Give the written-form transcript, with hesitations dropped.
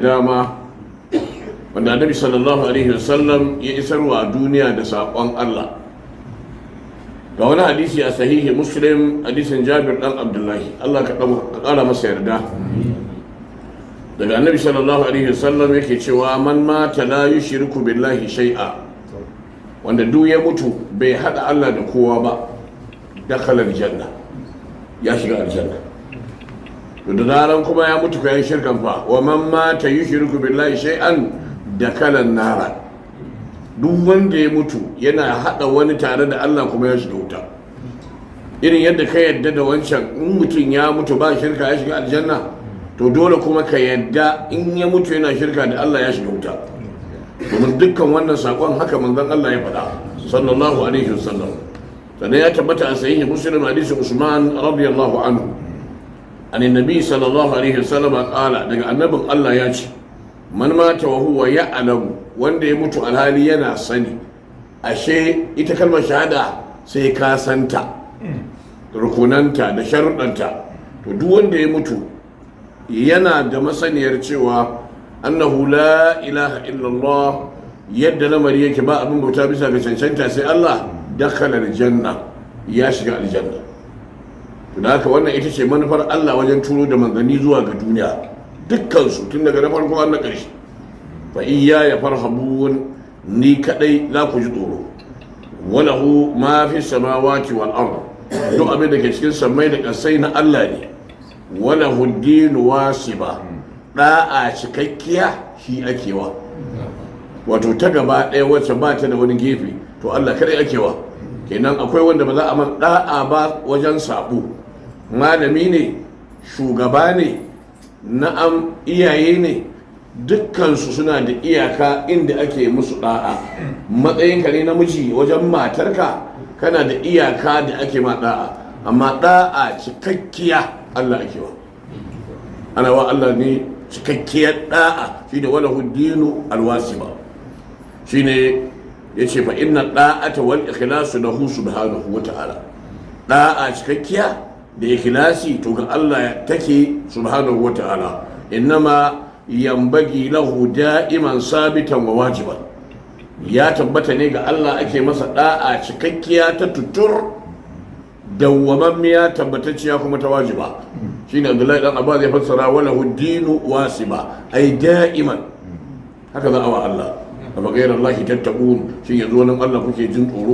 Dama wanda Annabi sallallahu alaihi wasallam ya isarwa a duniya da saƙon Allah. Ga wani hadisi a Sahihi Muslim, hadisin Jabir dan Abdullahi, Allah ka ƙara masa yarda, daga Annabi sallallahu alaihi wasallam yake cewa: "Man mata la yushriku billahi shay'a", wanda duk ya mutu bai hada Allah da kowa ba, dakhala aljanna, ya shiga aljanna. To da zaran kuma ya mutu kayan shirkan fa, "Wa man mata yushriku billahi shay'an dakhala nara", duk wanda ya mutu yana hada wani tare da Allah kuma ya shiga wuta. Irin yadda ka yadda da wancan, in mutum ya mutu ba shirka ya shiga aljanna, to dole kuma ka yadda in ya mutu yana shirka da Allah ya shiga wuta, domin dukkan wannan sakon haka Manzon Allah ya faɗa sallallahu alaihi wasallam. Sannan ya tabbata a Sahihi Muslim, hadisi Usman radiyallahu anhu, an nabi sallallahu alaihi wasallam qala, daga Annabin Allah ya ce: "Man mata wa huwa ya'lamu", wanda ya mutu alhali yana sani. Ashe ita kalmar shahada sai ka santa, rukunanta da sharuɗanta. To duk wanda ya mutu yana da masaniyar cewa annahu la ilaha illallah, yadda lamari yake ba abin bauta bisa ga cancanta sai Allah, dakhala aljanna, ya shiga aljanna. To da haka wannan ita ce manufar Allah wajen turo da manzanni zuwa ga duniya, dukkan su, tun daga na farko har na ƙarshe. "Fa iyaya farhabun", ni kadai za ku ji tsoro. "Walahu ma fi samawati wal ard", duk abin da ke cikin sammai da ƙasai na Allah ne. "Walahu dinu wasiba", da'a cikakkiya shi ake wa, wato ta gaba ɗaya wacce ba ta da wani gefe, to Allah kadai ake wa. Kenan akwai wanda ba za a man da'a ba wajen sabo, malami ne, shugaba ne, na'am, iyaye ne, dukkansu suna da iyaka inda ake musu da'a. Matsayinka ne namiji wajen matarka, kana da iyaka da ake ma da'a, amma da'a cikakkiya Allah ake wa. Ana wa Allah ne cikakkiyar da'a, shine walahu dinu alwasiba, shine yace fa inna da'ata wal ikhlasu lahu subhanahu wa ta'ala. Da'a cikakkiya da ikhlasi to ga Allah take subhanahu wa ta'ala. Innama yanbaghi lahu da'iman sabitan wa wajiban, ya tabbata ne ga Allah ake masa da'a cikakkiya ta tutur, dawwamammiya, tabbatacciya, kuma ta wajiba. Shine Abdullahi dan Abbas ya fassara walahu dinu wasiba, ay da'iman. Haka za a wa Allah. Afa ghayra Allahi tattaqun, shin yanzu wani Allah kuke jin tsoro?